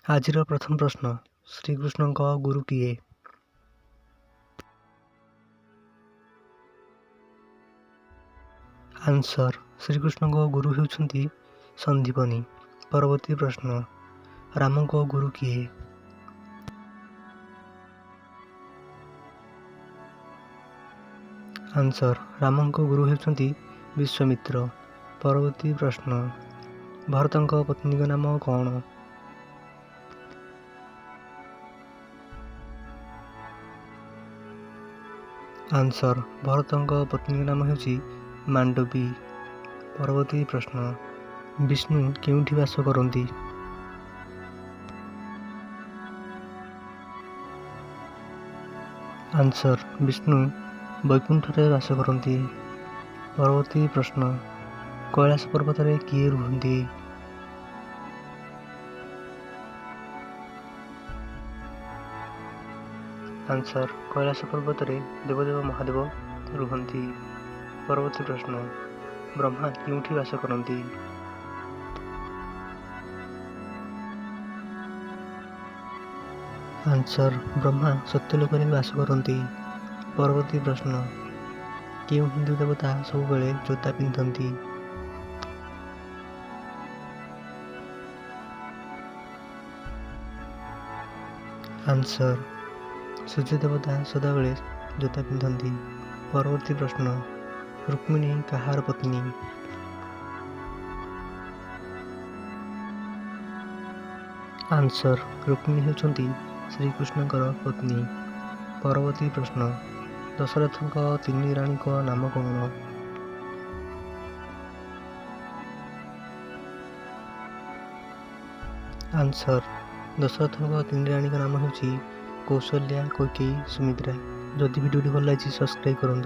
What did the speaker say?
ଆଜିର ପ୍ରଥମ ପ୍ରଶ୍ନ, ଶ୍ରୀକୃଷ୍ଣଙ୍କ ଗୁରୁ କିଏ? ଆନ୍ସର୍, ଶ୍ରୀକୃଷ୍ଣଙ୍କ ଗୁରୁ ହେଉଛନ୍ତି ସନ୍ଦୀପନୀ। ପରବର୍ତ୍ତୀ ପ୍ରଶ୍ନ, ରାମଙ୍କ ଗୁରୁ କିଏ? ଆନ୍ସର୍, ରାମଙ୍କ ଗୁରୁ ହେଉଛନ୍ତି ବିଶ୍ୱାମିତ୍ର। ପରବର୍ତ୍ତୀ ପ୍ରଶ୍ନ, ଭରତଙ୍କ ପତ୍ନୀଙ୍କ ନାମ କ'ଣ? ଆନ୍ସର୍, ଭରତଙ୍କ ପତ୍ନୀଙ୍କ ନାମ ହେଉଛି ମାଣ୍ଡବୀ। ପରବର୍ତ୍ତୀ ପ୍ରଶ୍ନ, ବିଷ୍ଣୁ କେଉଁଠି ବାସ କରନ୍ତି? ଆନ୍ସର୍, ବିଷ୍ଣୁ ବୈକୁଣ୍ଠରେ ବାସ କରନ୍ତି। ପରବର୍ତ୍ତୀ ପ୍ରଶ୍ନ, କୈଳାସ ପର୍ବତରେ କିଏ ରୁହନ୍ତି? ଆନ୍ସର୍, କୈଳାସ ପର୍ବତରେ ଦେବଦେବ ମହାଦେବ ରୁହନ୍ତି। ପରବର୍ତ୍ତୀ ପ୍ରଶ୍ନ, ବ୍ରହ୍ମା କେଉଁଠି ବାସ କରନ୍ତି? ଆନ୍ସର୍, ବ୍ରହ୍ମା ସତ୍ୟଲୋକରେ ବାସ କରନ୍ତି। ପରବର୍ତ୍ତୀ ପ୍ରଶ୍ନ, କେଉଁ ହିନ୍ଦୁ ଦେବତା ସବୁବେଳେ ଜୋତା ପିନ୍ଧନ୍ତି? ଆନ୍ସର୍, ସୂର୍ଯ୍ୟ ଦେବତା ସଦାବେଳେ ଜୋତା ପିନ୍ଧନ୍ତି। ପରବର୍ତ୍ତୀ ପ୍ରଶ୍ନ, ରୁକ୍ମିଣୀ କାହାର ପତ୍ନୀ? ଆନ୍ସର୍, ରୁକ୍ମିଣୀ ହେଉଛନ୍ତି ଶ୍ରୀକୃଷ୍ଣଙ୍କର ପତ୍ନୀ। ପରବର୍ତ୍ତୀ ପ୍ରଶ୍ନ, ଦଶରଥଙ୍କ ତିନି ରାଣୀଙ୍କ ନାମ କ'ଣ? ଆନ୍ସର୍, ଦଶରଥଙ୍କ ତିନି ରାଣୀଙ୍କ ନାମ ହେଉଛି କୌଶଲ୍ୟା, କୈକେୟୀ, ସୁମିତ୍ରା। ଯଦି ଭିଡ଼ିଓଟି ଭଲ ଲାଗିଛି, ସବସ୍କ୍ରାଇବ୍ କରନ୍ତୁ।